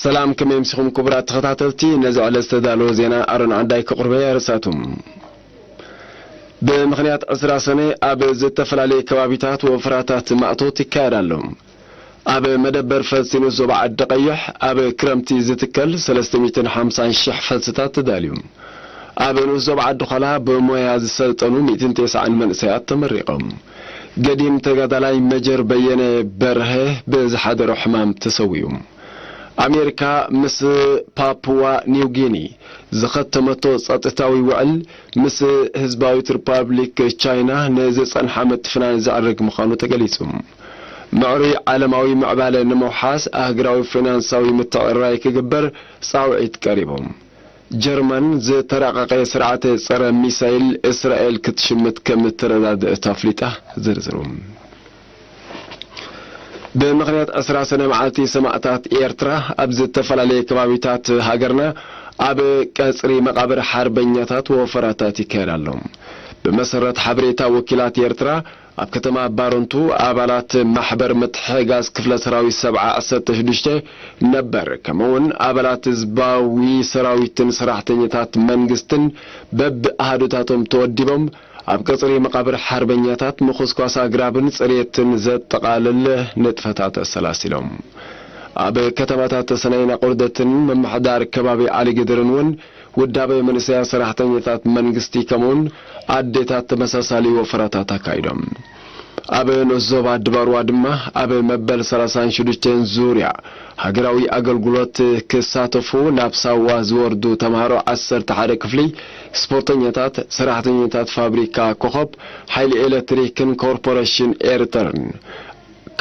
ሰላም፣ ከመይ ኣምሲኹም ክቡራት ተኸታተልቲ? ነዚ ዕለት ዝተዳለወ ዜና ኣሮን ዓንዳይ ከቕርበ እየ። ኣርእስታቱ። ብምኽንያት ዕስራ ሰነ ኣብ ዝተፈላለዩ ከባቢታት ወፈራታት ማእቶት ይካየድ ኣሎ። ኣብ መደበር ፈልሲ ንኡስ ዞባ ዓዲ ቀይሕ ኣብ ክረምቲ ዝትከል ሰለስተ ሚእትን ሓምሳን ሽሕ ፈልስታት ተዳልዩ። ኣብ ንኡስ ዞባ ዓዲ ዃላ ብሞያ ዝሰልጠኑ ሚእትን ተስዓን መንእሰያት ተመሪቖም። ገዲም ተጋዳላይ መጀር በየነ በርሀ ብዝሓደሮ ሕማም ተሰዊኡ። ኣሜሪካ ምስ ፓፕዋ ኒው ጊኒ ዝኸተመቶ ጸጥታዊ ውዕል፣ ምስ ህዝባዊት ሪፓብሊክ ቻይና ንዝጸንሐ ምትፍናን ዘዕርግ ምዃኑ ተገሊጹ። ምዕሩይ ዓለማዊ ምዕባለ ንምውሓስ ኣህጉራዊ ፊናንሳዊ ምትዕርራይ ክግበር ጻውዒት ቀሪቡ። ጀርመን ዝተራቐቐ ስርዓተ ጸረ ሚሳይል እስራኤል ክትሽምት ከም እትረዳድእ ኣፍሊጣ። ዝርዝሩ። ብምኽንያት ዕስራ ሰነ መዓልቲ ሰማእታት ኤርትራ ኣብ ዝተፈላለየ ከባቢታት ሃገርና ኣብ ቀጽሪ መቓብር ሓርበኛታት ወፈራታት ይካየድ ኣሎ። ብመሰረት ሓበሬታ ወኪላት ኤርትራ፣ ኣብ ከተማ ባረንቱ ኣባላት ማሕበር ምትሕግጋዝ ክፍለ ሰራዊት ሰብዓ ዓሰርተ ሽዱሽተ ነበር፣ ከምኡውን ኣባላት ህዝባዊ ሰራዊትን ሰራሕተኛታት መንግስትን በብኣሃዱታቶም ተወዲቦም ኣብ ቀጽሪ መቓብር ሓርበኛታት ምኹስኳስ ኣግራብን ጽሬትን ዘጠቓልል ንጥፈታት ኣሰላሲሎም። ኣብ ከተማታት ተሰነይን ኣቑርደትን ምምሕዳር ከባቢ ዓሊግድርን እውን ውዳበ መንእሰያት ሰራሕተኛታት መንግስቲ ከምኡውን ኣዴታት ተመሳሳሊ ወፈራታት ኣካይዶም። ኣብ ንኡስ ዞባ ድባርዋ ድማ ኣብ መበል ሰላሳን ሽዱሽተን ዙርያ ሃገራዊ ኣገልግሎት ክሳተፉ ናብ ሳዋ ዝወርዱ ተምሃሮ ዓሰርተ ሓደ ክፍሊ፣ ስፖርተኛታት፣ ሰራሕተኛታት ፋብሪካ ኮኸብ፣ ሓይሊ ኤሌክትሪክን ኮርፖሬሽን ኤርትርን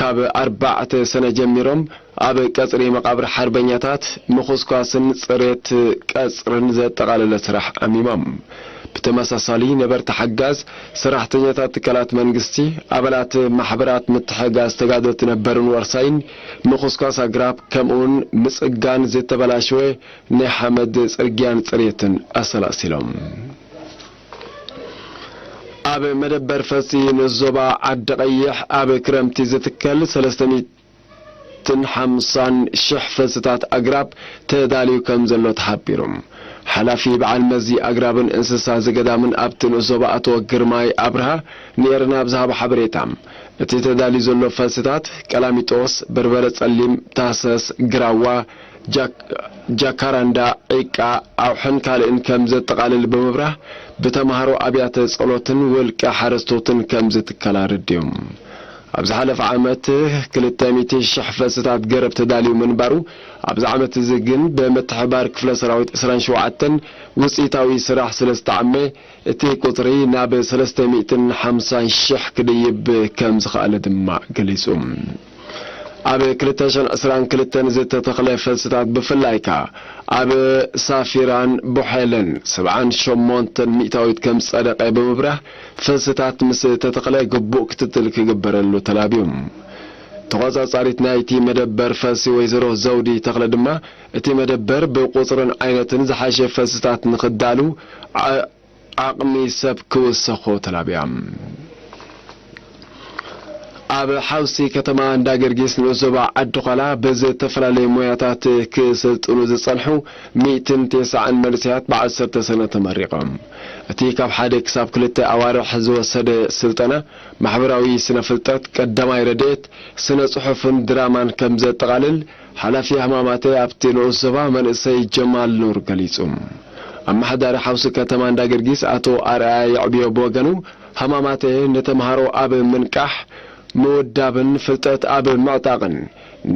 ካብ ኣርባዕተ ሰነ ጀሚሮም ኣብ ቀጽሪ መቓብር ሓርበኛታት ምኹስኳስን ጽሬት ቀጽርን ዘጠቓለለ ስራሕ ዓሚሞም። ብተመሳሳሊ ነበርቲ ሓጋዝ ሰራሕተኛታት ትካላት መንግስቲ፣ ኣባላት ማሕበራት ምትሕጋዝ ተጋደልቲ ነበርን ወርሳይን ምኹስኳስ ኣግራብ ከምኡውን ምጽጋን ዝተበላሸወ ናይ ሓመድ ጽርግያን ጽሬትን ኣሰላሲሎም። ኣብ መደበር ፈልሲ ንዞባ ዓዲ ቀይሕ ኣብ ክረምቲ ዝትከል ሰለስተ ሚእትን ሓምሳን ሽሕ ፈልስታት ኣግራብ ተዳልዩ ከም ዘሎ ተሓቢሩ። ሓላፊ በዓል መዚ ኣግራብን እንስሳ ዘገዳምን ኣብቲ ንኡስ ዞባ ኣቶ ግርማይ ኣብርሃ ንኤረና ኣብ ዝሃቦ ሓበሬታ፣ እቲ ተዳልዩ ዘሎ ፈልስታት ቀላሚጦስ፣ በርበረ ጸሊም፣ ታህሰስ፣ ግራዋ፣ ጃክ-፣ ጃካራንዳ፣ ዒቃ፣ ኣውሕን ካልእን ከም ዘጠቓልል ብምብራህ፣ ብተምሃሮ ኣብያተ ጸሎትን ውልቀ ሓረስቶትን ከም ዝትከል ኣረዲኡ። ኣብ ዝሓለፈ ዓመት ክልተ ሚእቲ ሽሕ ፈልስታት ገረብ ተዳልዩ ምንባሩ፣ ኣብዚ ዓመት እዚ ግን ብምትሕብባር ክፍለ ሰራዊት ዕስራን ሸውዓተን ውጽኢታዊ ስራሕ ስለ ዝተዓመ፣ እቲ ቁጽሪ ናብ ሰለስተ ሚእትን ሓምሳን ሽሕ ክድይብ ከም ዝኸኣለ ድማ ገሊጹ። ኣብ ክልተ ሽሕን ዕስራን ክልተን ዝተተኽለ ፈልስታት ብፍላይ ከኣ ኣብ ሳፊራን ቡሐልን ሰብዓን ሸሞንተን ሚእታዊት ከም ዝጸደቐ ብምብራህ፣ ፈልስታት ምስ ተተኽለ ግቡእ ክትትል ክግበረሉ ተላብዩ። ተቖጻጻሪት ናይቲ መደበር ፈልሲ ወይዘሮ ዘውዲ ተኽለ ድማ፣ እቲ መደበር ብቁጽርን ዓይነትን ዝሓሸ ፈልስታት ንኽዳሉ ዓ-፣ ዓቕሚ ሰብ ክውሰኾ ተላብያ። ኣብ ሓውሲ ከተማ እንዳ ገርጊስ ንኡስ ዞባ ዓዲ ዃላ ብዝተፈላለዩ ሞያታት ክስልጥኑ ዝጸንሑ ሚእትን ተስዓን መንእሰያት ብዓሰርተ ሰነ ተመሪቖም። እቲ ካብ ሓደ ክሳብ ክልተ ኣዋርሕ ዝወሰደ ስልጠና ማሕበራዊ ስነ ፍልጠት፣ ቀዳማይ ረድኤት፣ ስነ ጽሑፍን ድራማን ከም ዘጠቓልል ሓላፊ ሃማማተ ኣብቲ ንኡስ ዞባ መንእሰይ ጀማል ኑር ገሊጹ። ኣመሓዳሪ ሓውሲ ከተማ እንዳ ገርጊስ ኣቶ ኣርኣያ የዕብዮ ብወገኑ፣ ሃማማተ ንተምሃሮ ኣብ ምንቃሕ፣ ምውዳብን ፍልጠት ኣብ ምዕጣቕን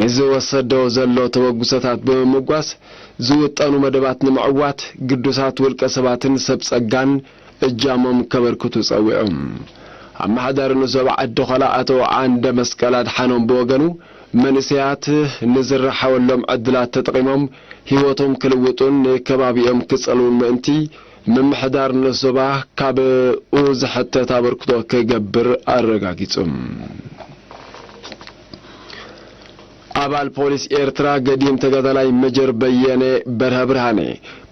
ንዝወሰዶ ዘሎ ተበግሶታት ብምምጓስ፣ ዝውጠኑ መደባት ንምዕዋት ግዱሳት ውልቀ ሰባትን ሰብ ጸጋን እጃሞም ከበርክቱ ጸዊዑ። ኣመሓዳሪ ንዞባ ዓዲ ዃላ ኣቶ ዓንደ መስቀል ኣድሓኖም ብወገኑ፣ መንእሰያት ንዝረሓወሎም ዕድላት ተጠቒሞም ህይወቶም ክልውጡን ንከባቢኦም ክጸልዉን ምእንቲ፣ ምምሕዳር ንዞባ ካብኡ ዝሕተት ኣበርክቶ ክገብር ኣረጋጊጹ። ኣባል ፖሊስ ኤርትራ ገዲም ተጋዳላይ መጀር በየነ በርሀ ብርሃነ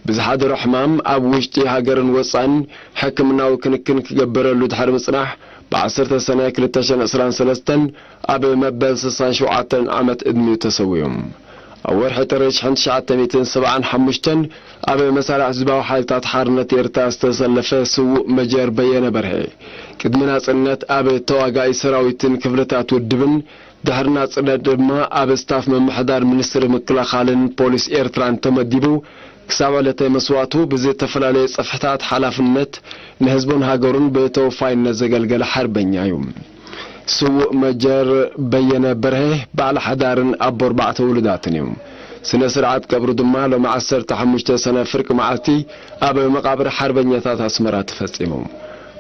ብዝሓደሮ ሕማም ኣብ ውሽጢ ሃገርን ወጻእን ሕክምናዊ ክንክን ክገበረሉ ድሕሪ ምጽናሕ፣ ብዓሰርተ ሰነ ክልተ ሽሕን ዕስራን ሰለስተን ኣብ መበል ስሳን ሸውዓተን ዓመት ዕድሚኡ ተሰዊኡ። ኣብ ወርሒ ጥሪ ሽሕን ትሽዓተ ሚእትን ሰብዓን ሓሙሽተን ኣብ መሳርዕ ህዝባዊ ሓይልታት ሓርነት ኤርትራ ዝተሰለፈ ስዉእ መጀር በየነ በርሀ፣ ቅድሚ ናጽነት ኣብ ተዋጋኢ ሰራዊትን ክፍልታት ውድብን፣ ድሕሪ ናጽነት ድማ ኣብ ስታፍ ምምሕዳር ሚኒስትሪ ምክልኻልን ፖሊስ ኤርትራን ተመዲቡ፣ ክሳብ ዕለተ መስዋእቱ ብዝተፈላለየ ጽፍሕታት ሓላፍነት ንህዝቡን ሃገሩን ብተወፋይነት ዘገልገለ ሓርበኛ እዩ። ስዉእ መጀር በየነ በርሀ በዓል ሓዳርን ኣቦ ኣርባዕተ ውሉዳትን እዩ። ስነ ስርዓት ቀብሩ ድማ ሎሚ ዓሰርተ ሓሙሽተ ሰነ ፍርቂ መዓልቲ ኣብ መቓብር ሓርበኛታት ኣስመራ ተፈጺሙ።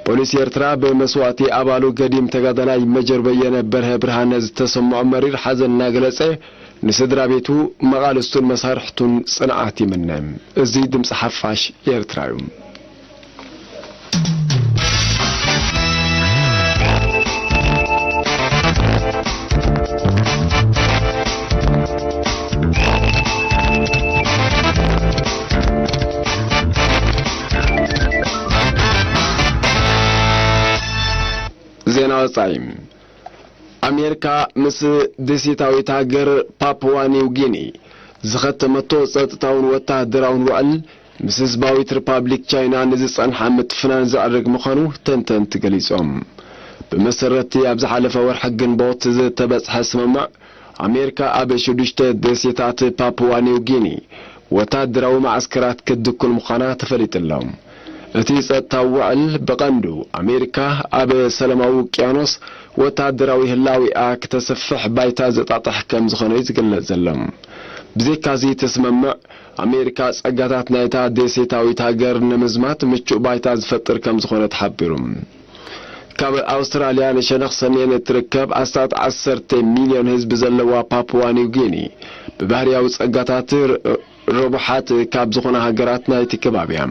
ፖሊስ ኤርትራ ብመስዋእቲ ኣባሉ ገዲም ተጋዳላይ መጀር በየነ በርሀ ብርሃነ ዝተሰምዖ መሪር ሓዘን እናገለጸ፣ ንስድራ ቤቱ፣ መቓልስቱን መሳርሕቱን ጽንዓት ይምነ። እዚ ድምጺ ሓፋሽ ኤርትራ እዩ። ዜና ወጻኢ። ኣሜሪካ ምስ ደሴታዊት ሃገር ፓፕዋ ኒው ጊኒ ዝኸተመቶ ጸጥታውን ወተሃደራውን ውዕል፣ ምስ ህዝባዊት ሪፓብሊክ ቻይና ንዝጸንሓ ምትፍናን ዘዕርግ ምዃኑ ተንተንቲ ገሊጾም። ብመሰረት'ቲ ኣብ ዝሓለፈ ወርሒ ግንቦት ዝተበጽሐ ስምምዕ፣ ኣሜሪካ ኣብ ሽዱሽተ ደሴታት ፓፕዋ ኒው ጊኒ ወተሃደራዊ መዓስከራት ክትድኩን ምዃና ተፈሊጡ ኣሎ። እቲ ጸጥታዊ ውዕል ብቐንዱ ኣሜሪካ ኣብ ሰላማዊ ውቅያኖስ ወተሃደራዊ ህላዌኣ ክተስፍሕ ባይታ ዘጣጥሕ ከም ዝኾነ እዩ ዝግለጽ ዘሎ። ብዘይካዚ እቲ ስምምዕ፣ ኣሜሪካ ጸጋታት ናይታ ደሴታዊት ሃገር ንምዝማት ምቹእ ባይታ ዝፈጥር ከም ዝኾነ ተሓቢሩ። ካብ ኣውስትራልያ ንሸነኽ ሰሜን እትርከብ ኣስታት ዓሰርተ ሚልዮን ህዝቢ ዘለዋ ፓፕዋ ኒው ጊኒ፣ ብባህርያዊ ጸጋታት ር-፣ ርቡሓት ካብ ዝኾና ሃገራት ናይቲ ከባቢ እያ።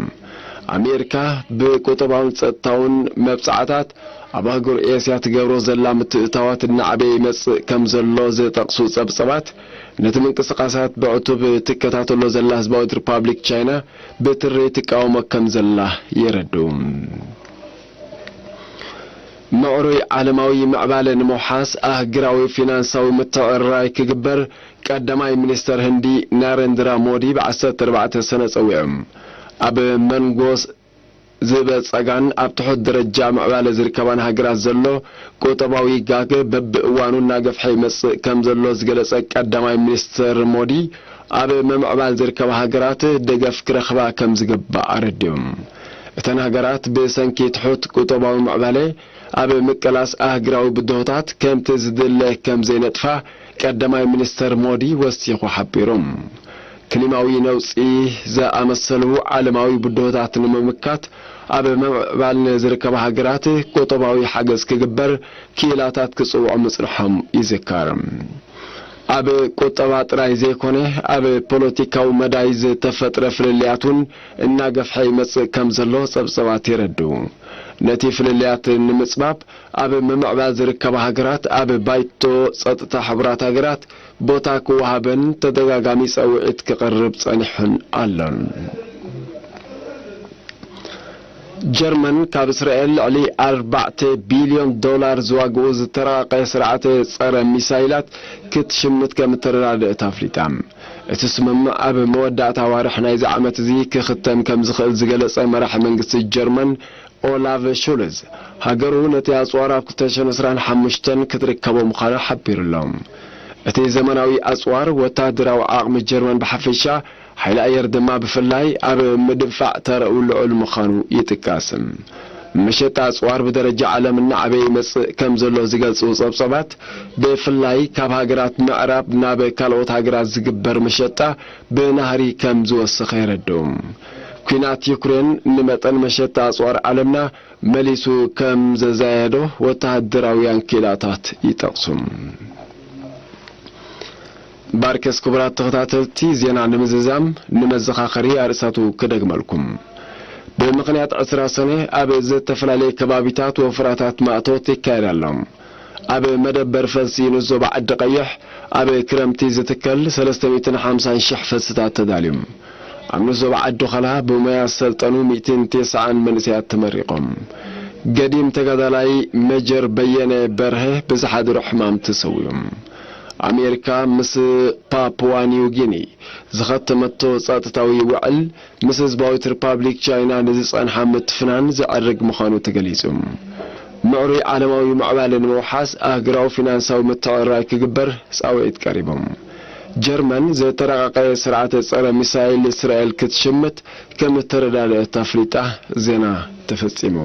ኣሜሪካ ብቁጠባውን ጸጥታውን መብጽዓታት ኣብ ኣህጉር ኤስያ ትገብሮ ዘላ ምትእትታዋት እናዓበየ ይመጽእ ከም ዘሎ ዝጠቕሱ ጸብጸባት፣ ነቲ ምንቅስቓሳት ብዕቱብ ትከታተሎ ዘላ ህዝባዊት ሪፓብሊክ ቻይና ብትሪ ትቃወሞ ከም ዘላ የረድኡ። ምዕሩይ ዓለማዊ ምዕባለ ንምውሓስ ኣህግራዊ ፊናንሳዊ ምትዕርራይ ክግበር ቀዳማይ ሚኒስተር ህንዲ ናረንድራ ሞዲ ብ ዓሰርተ ኣርባዕተ ሰነ ጸዊዑ። ኣብ መንጎ ዝበጸጋን ኣብ ትሑት ደረጃ ምዕባለ ዝርከባን ሃገራት ዘሎ ቁጠባዊ ጋግ በብእዋኑ እናገፍሐ ይመጽእ ከም ዘሎ ዝገለጸ ቀዳማይ ሚኒስተር ሞዲ፣ ኣብ ምምዕባል ዝርከባ ሃገራት ደገፍ ክረኽባ ከም ዝግባእ ኣረዲኡ። እተን ሃገራት ብሰንኪ ትሑት ቁጠባዊ ምዕባለ ኣብ ምቅላስ ኣህግራዊ ብድሆታት ከምቲ ዝድለ ከም ዘይነጥፋ ቀዳማይ ሚኒስተር ሞዲ ወሲኹ ሓቢሩ። ክሊማዊ ነውጺ ዝኣመሰሉ ዓለማዊ ብድሆታት ንምምካት ኣብ ምምዕባል ንዝርከባ ሃገራት ቁጠባዊ ሓገዝ ክግበር ክኢላታት ክጽውዑ ምጽንሖም ይዝከር። ኣብ ቁጠባ ጥራይ ዘይኮነ፣ ኣብ ፖለቲካዊ መዳይ ዝተፈጥረ ፍልልያት እውን እናገፍሐ ይመጽእ ከም ዘሎ ጸብጸባት የረድኡ። ነቲ ፍልልያት ንምጽባብ ኣብ ምምዕባል ዝርከባ ሃገራት ኣብ ባይቶ ጸጥታ ሕቡራት ሃገራት ቦታ ክወሃበን ተደጋጋሚ ጸውዒት ክቐርብ ጸኒሑን ኣሎን። ጀርመን ካብ እስራኤል ልዕሊ ኣርባዕተ ቢልዮን ዶላር ዝዋግኡ ዝተራቐቐ ስርዓተ ጸረ ሚሳይላት ክትሽምት ከም እተረዳደአት ኣፍሊጣ። እቲ ስምምዕ ኣብ መወዳእታ ኣዋርሕ ናይዚ ዓመት እዚ ክኽተም ከም ዝኽእል ዝገለጸ መራሒ መንግስቲ ጀርመን ኦላፍ ሾልዝ፣ ሃገሩ ነቲ ኣጽዋር ኣብ ክልተ ሽሕን ዕስራን ሓሙሽተን ክትርከቦ ምዃና ሓቢሩ ኣሎ። እቲ ዘመናዊ ኣጽዋር ወተሃደራዊ ዓቕሚ ጀርመን ብሓፈሻ፣ ሓይሊ ኣየር ድማ ብፍላይ ኣብ ምድንፋዕ ተረኡ ልዑል ምዃኑ ይጥቀስ። መሸጣ ኣጽዋር ብደረጃ ዓለም እናዓበየ ይመጽእ ከም ዘሎ ዝገልጹ ጸብጸባት፣ ብፍላይ ካብ ሃገራት ምዕራብ ናብ ካልኦት ሃገራት ዝግበር መሸጣ ብናህሪ ከም ዝወሰኸ የረድኡ። ኲናት ዩክሬን ንመጠን መሸጣ ኣጽዋር ዓለምና መሊሱ ከም ዘዛየዶ ወተሃደራውያን ክኢላታት ይጠቕሱ። ባርከስ ክቡራት ተኸታተልቲ፣ ዜና ንምዝዛም ንመዘኻኸሪ ኣርእስታቱ ክደግመልኩም። ብምኽንያት ዕስራ ሰነ ኣብ ዝተፈላለየ ከባቢታት ወፍራታት ማእቶት ይካየድ ኣሎ። ኣብ መደበር ፈልሲ ንዞባ ዓዲ ቀይሕ ኣብ ክረምቲ ዝትከል ሰለስተ ሚእትን ሓምሳን ሽሕ ፈልስታት ተዳልዩ። ኣብ ንዞባ ዓዲ ኸላ ብሞያ ዝሰልጠኑ ሚእትን ተስዓን መንእሰያት ተመሪቖም። ገዲም ተጋዳላይ መጀር በየነ በርሀ ብዝሓደሮ ሕማም ተሰዊኡ። ኣሜሪካ ምስ ፓፕዋ ኒው ጊኒ ዝኸተመቶ ጸጥታዊ ውዕል፣ ምስ ህዝባዊት ሪፓብሊክ ቻይና ንዝጸንሓ ምትፍናን ዘዕርግ ምዃኑ ተገሊጹ። ምዕሩይ ዓለማዊ ምዕባለ ንምውሓስ ኣህጉራዊ ፊናንሳዊ ምትዕርራይ ክግበር ጻውዒት ቀሪቦም። ጀርመን ዝተራቐቐ ስርዓተ ጸረ ሚሳይል እስራኤል ክትሽምት ከም እተረዳደአት ኣፍሊጣ። ዜና ተፈጺሙ።